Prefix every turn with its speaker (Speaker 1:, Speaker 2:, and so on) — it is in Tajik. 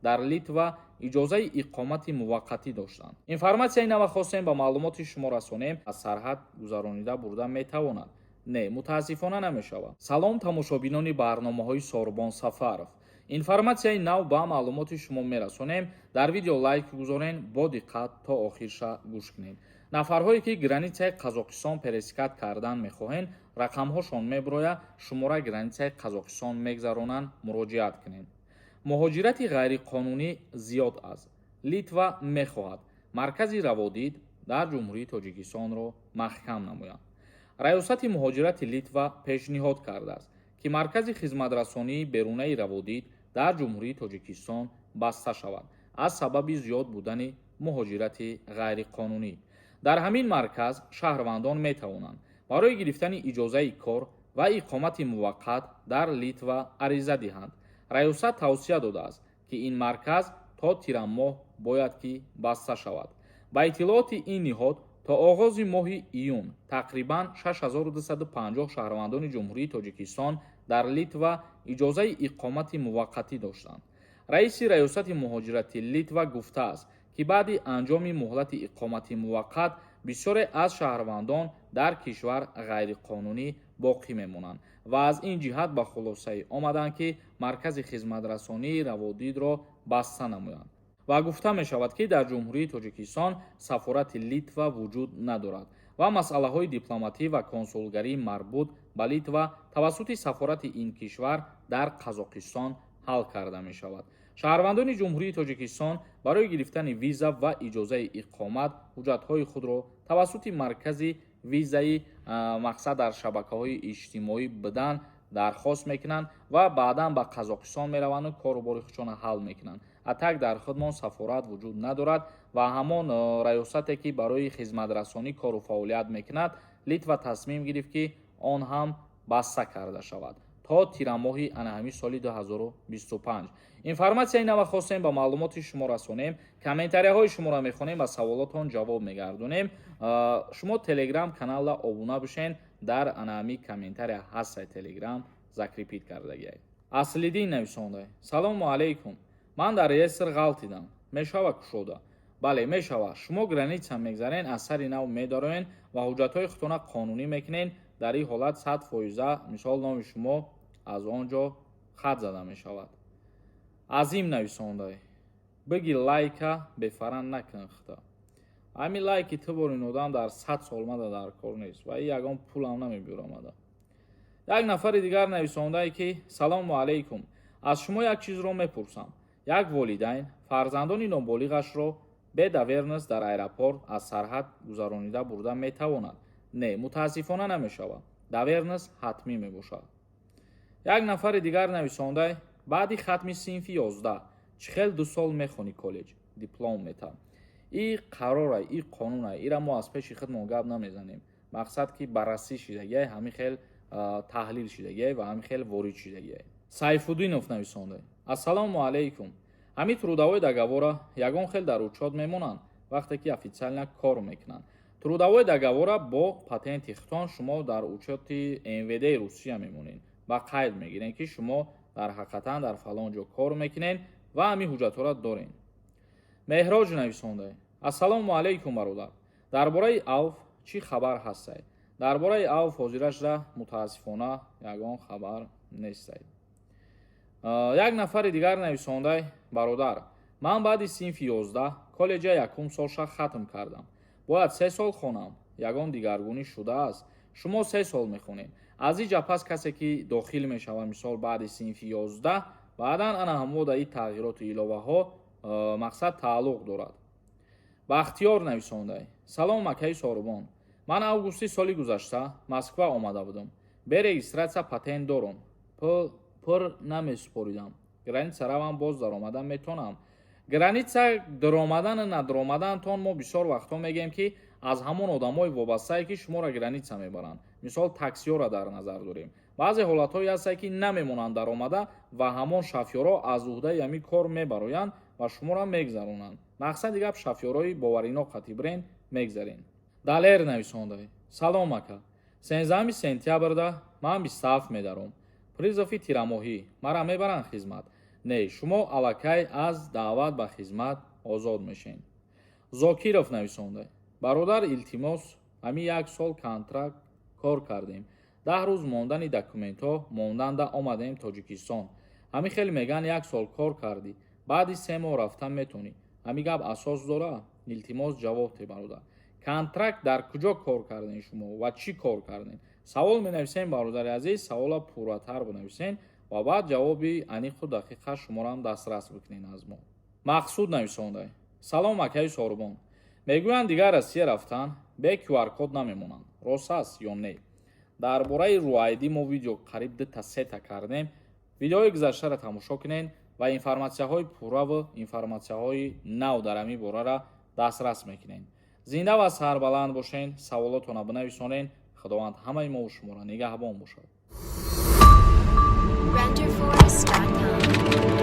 Speaker 1: Дар Литва иҷозаи иқомати муваққатӣ доштанд. Информатсияи нава хостем ба маълумоти шумо расонем. Аз сарҳад гузаронида бурда метавонад? Не, мутаассифона, намешавад. Салом, тамошобинони барномаҳои Сорбон Сафаров. Информатсияи нав ба маълумоти шумо мерасонем. Дар видео лайк гузорен, бо диққат то охирша гӯш кунед. Нафарҳое, ки границаи Қазоқистон пересекать кардан мехоҳед, рақамҳошон мебирояд, шумора границаи Қазоқистон мегзаронанд, муроҷиат кунед. Муҳоҷирати ғайриқонунӣ зиёд аст. Литва мехоҳад маркази раводид дар Ҷумҳурии Тоҷикистонро маҳкам намояд. Раёсати муҳоҷирати Литва пешниҳод кардааст, ки маркази хизматрасонии берунаи раводид дар Ҷумҳурии Тоҷикистон баста шавад аз сабаби зиёд будани муҳоҷирати ғайриқонунӣ. Дар ҳамин марказ шаҳрвандон метавонанд барои гирифтани иҷозаи кор ва иқомати муваққат дар Литва ариза диҳанд. Раёсат тавсия додааст, ки ин марказ то тирамоҳ бояд ки баста шавад. Ба иттилооти ин ниҳод, то оғози моҳи июн тақрибан 6250 шаҳрвандони Ҷумҳурии Тоҷикистон дар Литва иҷозаи иқомати муваққатӣ доштанд. Раиси раёсати муҳоҷирати Литва гуфтааст, ки баъди анҷоми муҳлати иқомати муваққат бисёре аз шаҳрвандон дар кишвар ғайриқонунӣ боқӣ мемонанд ва аз ин ҷиҳат ба хулосае омаданд, ки маркази хизматрасонии раводидро баста намоянд. Ва гуфта мешавад, ки дар Ҷумҳурии Тоҷикистон сафорати Литва вуҷуд надорад ва масъалаҳои дипломатӣ ва консулгарии марбут ба Литва тавассути сафорати ин кишвар дар Қазоқистон ҳал карда мешавад. Шаҳрвандони Ҷумҳурии Тоҷикистон барои гирифтани виза ва иҷозаи иқомат ҳуҷҷатҳои худро тавассути маркази визаи мақсад дар шабакаҳои иҷтимоӣ бидан дархост мекунанд ва баъдан ба Қазоқистон мераванду кору бори худшонро ҳал мекунанд. А так дар худмон сафорат вуҷуд надорад ва ҳамон раёсате, ки барои хизматрасонӣ кору фаъолият мекунад, Литва тасмим гирифт, ки он ҳам баста карда шавад то тирамоҳи ана ҳамин соли 2025. Информатсияи нава хостем ба маълумоти шумо расонем. Комментарияҳои шуморо мехонем ва саволотон ҷавоб мегардонем. Шумо Телеграм каналла обуна бошен. Дар ана ҳамин комментария ҳастай, Телеграм закрепить кардагиай. Аслиддин нависонда: «Салому алайкум, ман дар реестр ғалтидам, мешава кушода?» Бале, мешава. Шумо граница мегзарен, аз сари нав медароен ва ҳуҷҷатҳои худтона қонунӣ мекунен. Дар ин ҳолат 100%, мисол, номи шумо аз он ҷо хат зада мешавад. Азим нависонда: «Биги лайка бефаран накун хита». Ҳамин лайки ту борин одам дар 100 сол мада дар кор нест ва и ягон пулам намебиёрамада. Як нафари дигар нависондае, ки: «Салому алайкум, аз шумо як чизро мепурсам. Як волидайн фарзандони ноболиғашро бе доверенность дар аэропорт аз сарҳад гузаронида бурда метавонад?» Не, мутаассифона, намешавад. Доверенность ҳатмӣ мебошад. Як нафари дигар нависонда: «Баъди хатми синфи 11 чӣ хел 2 сол мехонӣ, коллеҷ диплом мета?» И қарора, и қонуна, ира мо аз пеши худмон гап намезанем. Мақсад, ки баррасӣ шидагиай, ҳамин хел таҳлил шидагиай ва ҳамин хел ворид шидагиай. Сайфуддинов нависонда: «Ассалому алайкум, ҳамин трудовой договора ягон хел дар учёт мемонанд, вақте ки официально кор мекунанд?» Трудовой договора бо патенти худтон шумо дар учёти МВД Русия мемонед, ба қайд мегирем, ки шумо дар ҳақиқатан дар фалон ҷо кор мекунед ва ҳамин ҳуҷҷатҳоро доред. Меҳроҷ нависонда: «Ассалому алайкум, бародар, дар бораи АУФ чӣ хабар ҳастай?» Дар бораи АУФ ҳозирашда, мутаассифона, ягон хабар нестай. Як нафари дигар нависондай: «Бародар, ман баъди синфи 11 коллеҷа якум солша хатм кардам, бояд 3 сол хонам, ягон дигаргунӣ шудааст?» Шумо 3 сол мехонед. Аз иҷа пас касе, ки дохил мешавад, мисол, баъди синфи 11, баъдан ана ҳамода и тағйироту иловаҳо, мақсад, тааллуқ дорад. Бахтиёр нависондай: «Салом, акаи Сорубон, ман августи соли гузашта Москва омада будам, бе регистрация патент дорум, пур намесупоридам, граница равам, боз даромадан метонам?» Граница даромадану надаромадантон, мо бисёр вақтҳо мегӯем, ки аз ҳамон одамои вобастае, ки шуморо граница мебаранд. Мисол, таксиёро дар назар дорем. Баъзе ҳолатҳое ҳастае, ки намемонанд даромада ва ҳамон шофёрҳо аз уҳдаи ҳамин кор мебароянд ва шуморо мегзаронанд. Мақсади гап, шофёрҳои боваринок қати бирен, мегзарен. Далер нависонда: «Салом, ака, 13 сентябрда ман 27 медаром, призыв и тирамоҳӣ мара мебаранд хизмат?» Не, шумо аллакай аз даъват ба хизмат озод мешед. Зокиров нависонда: «Бародар, илтимос, ҳамин як сол контракт кор кардем, 10 рӯз мондани документҳо монданда омадем Тоҷикистон. Ҳамин хел меган, як сол кор кардӣ, баъди 3 моҳ рафтан метонӣ. Ҳамин гап асос дора? Илтимос, ҷавоб те, бародар». Контракт дар куҷо кор кардем шумо ва чӣ кор кардем? Савол менависем, бародари азиз, савола пурратар бинависен ва баъд ҷавоби аниқу дақиқа шуморо дастрас бикунен аз мо. Мақсуд нависонда: «Салом, акаи Сорбон. Мегӯянд, дигар Россия рафтан бе QR-код намемонанд, рост аст ё не?» Дар бораи RU ID мо видео қариб дута, сета кардем. Видеои гузаштаро тамошо кунед ва информатсияҳои пурраву информатсияҳои нав дар ҳамин борара дастрас мекунед. Зинда ва сарбаланд бошен, саволотона бинависонед. Худованд ҳамаи мову шуморо нигаҳбон бошад.
Speaker 2: Renderforest.com.